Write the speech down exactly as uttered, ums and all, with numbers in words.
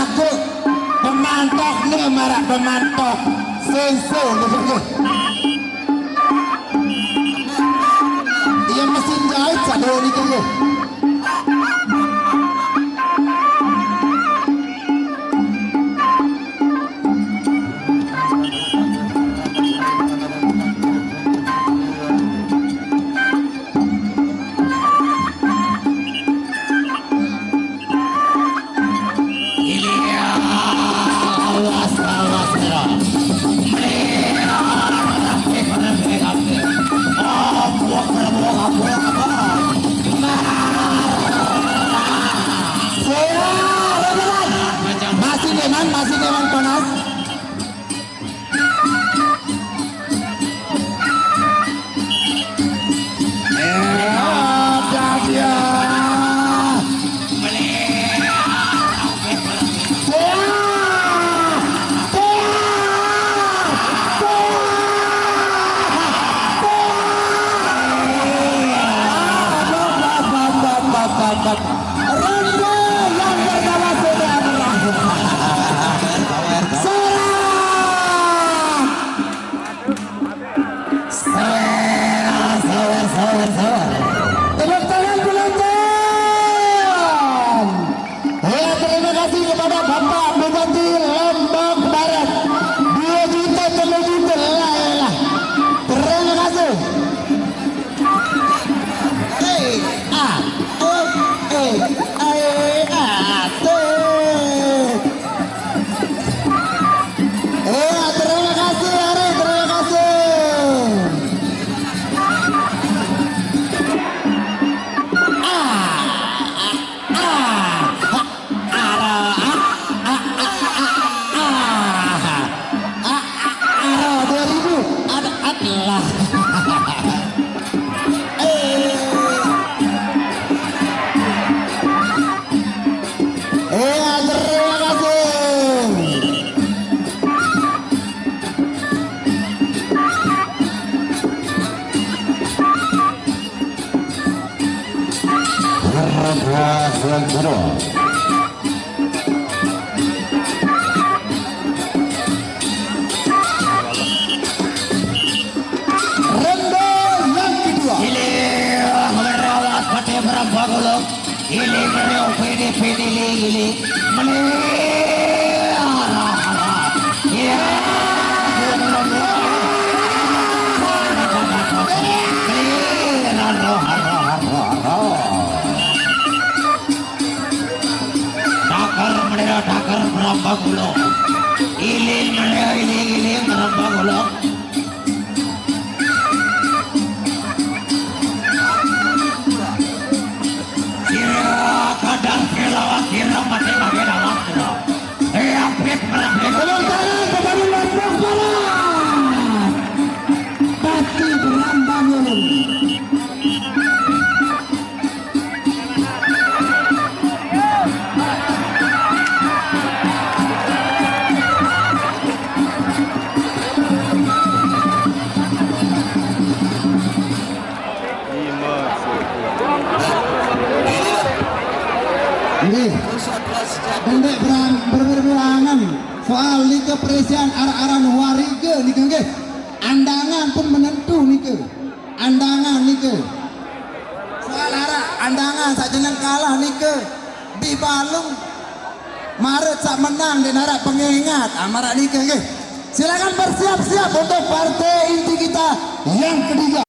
Aku pemantok nih, maraq pemantok. Senso nih, nih. Iya, mesin jahit satu nih, nih. Masih demen, masih demen panas. Ronde yang pertama sudah berakhir. Serang! Sawer, sawer, sawer, sawer. Tepuk tangan penonton. Ya, terima kasih kepada Bapak Bupati Lombok Barat. Dua juta, tiga juta, lah, ya lah. Terima kasih. Eh, ah, eh, eh, eh, ah, tuh. Iya, terima kasih, Ari. Terima kasih. Ah, ah, ah, ah, ah, ah, ah, ah, ah, ah, ah, dua ribu. Ada, ada lah. Eh. Iya, terima kasih. Harga yang kedua. Ronde yang kedua. Pilih merawat pakai berapa golok. Ili meriu pini pini li ili meli. Ara, ara. Ya. Meli, ara, ara, ara, ara. Dakar meliu dakar merambang ulo. Ili meliu ili ili merambang ulo. Kira kadang kira kira mati mati dalam kira. Eh, apit merambang. Tepuk tangan kepada Lombok Barat. Pati berambang ulun. Nggih. Ndeq berang-, berbilangan soal nike perisian araq-araq wariga nike nggih. Andangan pun menentu nike. Andangan nike. Soal araq andangan saq jeneng kalah nike, bibalung maret saq menang ndeq naraq pengingat. Ah, maraq nike nggih. Silakan bersiap-siap untuk partai inti kita yang ketiga.